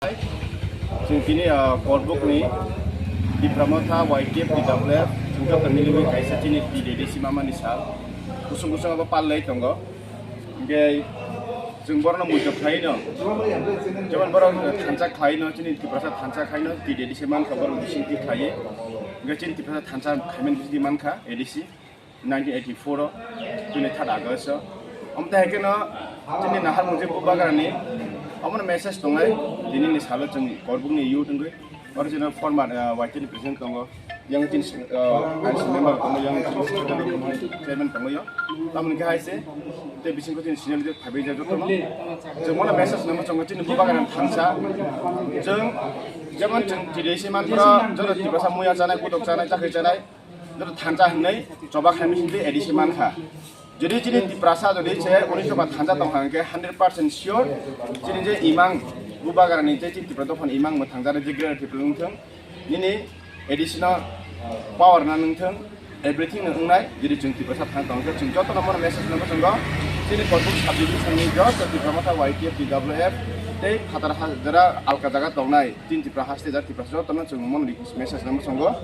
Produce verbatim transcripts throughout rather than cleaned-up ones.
Chwng tini, ah, Korbukni Tipra Motha Y T F T W F chwng joto milimwi kaisa chini T D D C mamani sal kusung kusung abo pallai tongo. Hingke chwng borokno muitok khlaino, jemon borok thansa khlaino, chini Tiprasa thansa khlaino, T D D C mankha borok bisingtwi khlaiwi. Hingke chini Tiprasa thansa khaimani bisingtwi mankha A D C nineteen eighty-four o, tini third August o. Omo tai haikhe no chini nahar mungse Bubagrani omono message tongnai, tini ni salo chwng Korbukni youth wngwi. Oro chini former, ah, Y T ni president tongo, yang chini, ah, council member tongo, yang chini secretary tongo, chairman tongo yang. Tamoni khe hai se, tei bisingo chini senior leader phaibai jak jotono. Chwng bono message nangma chongo chini Bubagrani thansa. Chwng jemon chwng T D C mantra, joto Tiprasa muya chanai, kutok chanai, chakri chanai, joto thansa hinwi choba khaimani sindi A D C mankha. Jodi chini Tiprasa jodi se unisho ba thansa tongkha hwnkhe hundred percent sure chini je imang Bubagrani je chini Tipra dophani imang mwthangjaknai je Greater Tipraland wngthung, nini A D C no power na wngthung, everything no wngnai. Jodi chwng Tiprasa thang tongkhe chwng jotono mono message no mwchwngo chini Korbuk subdivision ni joto Tipra Motha Y T F T W F tei phatar ha jera alka jaga tongnai chini Tipra haste jat Tiprasa jotono chwng mono message no mwchwngo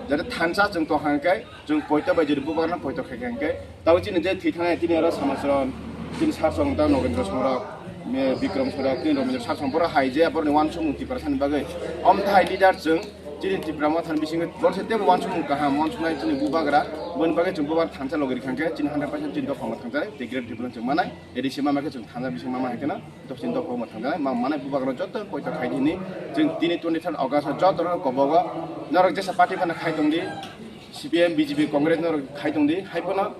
jate thansa chwng tongkha hwnkhe Chwng poito bai jodi Bubagrano poito khai kha hwnkhe, tabuk chini je thwi thangnai tini oro Samachron, chini Sarsong ta Nogendro Songrok, me Bikrom Songrok, tini Robindra Sarsong borok hai je borokni uansukmung Tiprasani bagwi. Omo thai leader chwng chini Tipra Mothani bisingo borok se teibo uansukmung kaham uansuknai chini Bubagra, boni bagwi chwng Bubagra thansa logi rikha hwnkhe chini hundred percent chini dophano thansa tei Greater Tipraland chwng manai, A D C mama khe chwng thansa bising mama hai kheno. Dopsin dophano mwthangjaknai ma manai Bubagrano joto poito khai di hinwi chwng tini twenty third August o joto no kobogo norok jesa party phano khai tong di, C P M, B J P, Congress norok khai tong di, hai phano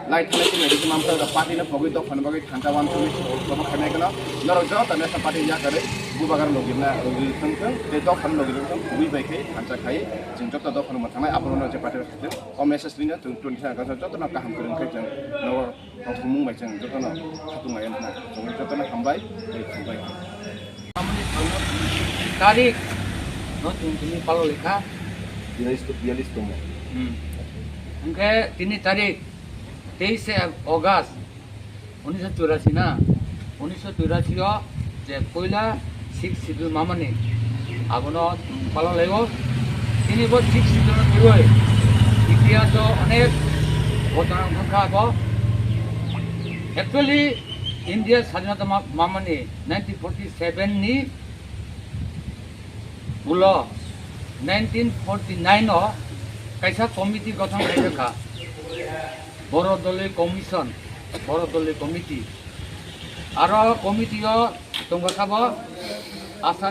lai thanai tini rikhe mamsa party no pogwi dophano bagwi thansa uansukmung kobo khainai kheno norok joto national party yakarwi Bubagrano logi rwna logi thung thung tei dophano logi rwna thung kubui bai khai thansa khai chwng joto dophano mwthangnai abono je party khai thung o message rwna chwng twenty third August o joto no kaham kwrwng khai chwng nogo. Tongthokmung bai chwng jotono khatung lai wngkha. Chwng jotono hambai, tei khumbai. Tarik no chwng tini palo lekha. Biyalish to biyalish tongo. Hmm. Hwnkhe tini tarik teis August unisho churasi na, unisho churasi o je puila Sixth Schedule mamani abono palo laio. Tini bo Sixth Schedule no twiwi itihas o onek ghotona wngkha abo. Actually, India sadhinota ma-, mamani nineteen forty seven ni ulo nineteen forty nine o kaisa committee gothon khaijak kha, Borodoli Commission, Borodoli Committee. Aro committee o tongkha bo Assam